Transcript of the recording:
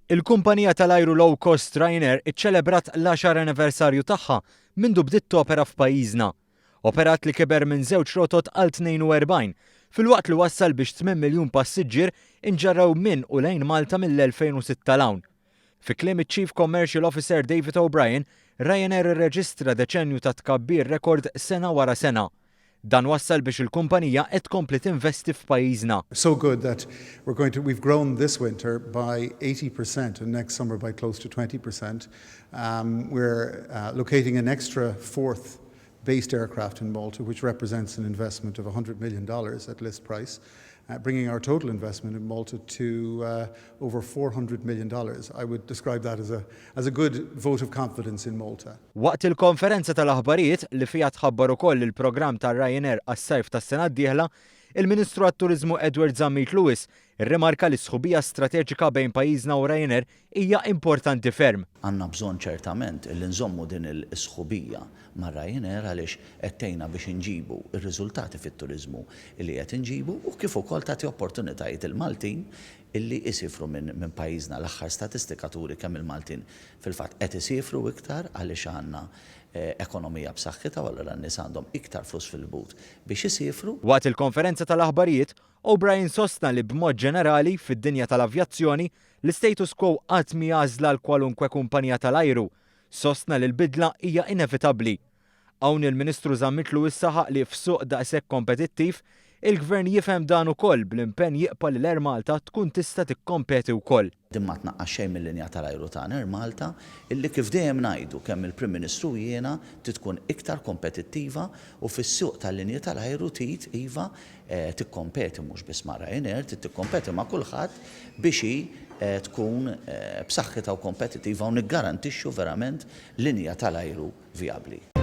Il-kumpanija tal-ajru low cost Ryanair iċċelebrat l-għaxar anniversarju tagħha mindu bdiet topera f'pajjiżna. Operat li kiber minn żewġ rotot għal 42, filwaqt li wassal biex 8 miljun passiġġier inġarrew minn u lejn Malta mill-2006 'l hawn. Fi kliem iċ-Chief Commercial Officer David O'Brien, Ryanair irreġistra deċennju ta' tkabbir rekord sena wara sena. Dan wassal biex il-kumpanija qed tkompli tinvesti f'pajjiżna. So good that we're going to, we've grown this winter by 80% and next summer by close to 20%. Um, we're uh, locating an extra fourth based aircraft in Malta, which represents an investment of $100 million at list price, uh, bringing our total investment in Malta to uh, over $400 million. I would describe that as a, as a good vote of confidence in Malta. Waqt il-konferenza tal-aħbarijiet li fiha tħabbar ukoll il-programm ta' Ryanair għas-sajf tas-sena d-dieħla, il-Ministru għat-Turiżmu Edward Zammit Lewis irrimarka li sħubija strateġika bejn pajjiżna u Ryanair hija importanti ferm. Għandna bżonn ċertament li nżommu din il-sħubija ma' Ryanair għaliex qed tgħinna biex inġibu r-riżultati fit-turiżmu li qed inġibu u kif ukoll tagħti opportunitajiet il-Maltin illi jsiefru minn min pajjiżna. L-aħħar statistika turi kemm il-Maltin fil-fatt qed isifru iktar għaliex għandna eh, ekonomija b'saħħitha u allura n-nies għandhom iktar flus fil-but biex isifru. Waqt il-konferenza tal-aħbarijiet, O'Brien sostna li b'mod ġenerali fid-dinja tal-avjazzjoni l-status quo qatt mhi għażla għal kwalunkwe kumpanija tal-ajru. Sostna li l-bidla hija inevitabbli. Hawn il-Ministru Zammit Lewis saħaq li f'suq daqshekk kompetittiv, il-Gvern jifhem dan ukoll bl-impenn jibqa' li l-Air Malta tkun tista' tikkompeti wkoll. Din ma tnaqqas xejn mill-linja tal-ajru tagħna Air Malta, illi kif dejjem ngħidu kemm il-Prim Ministru jiena trid tkun iktar kompetittiva u fis-suq tal-linji tal-ajru trid iva eh, tikkompeti mhux biss ma' Ryanair, trid tikkompeti ma' kulħadd biex hi eh, tkun eh, b'saħħitha u kompetittiva u niggarantixxu verament linja tal-ajru vijabbli.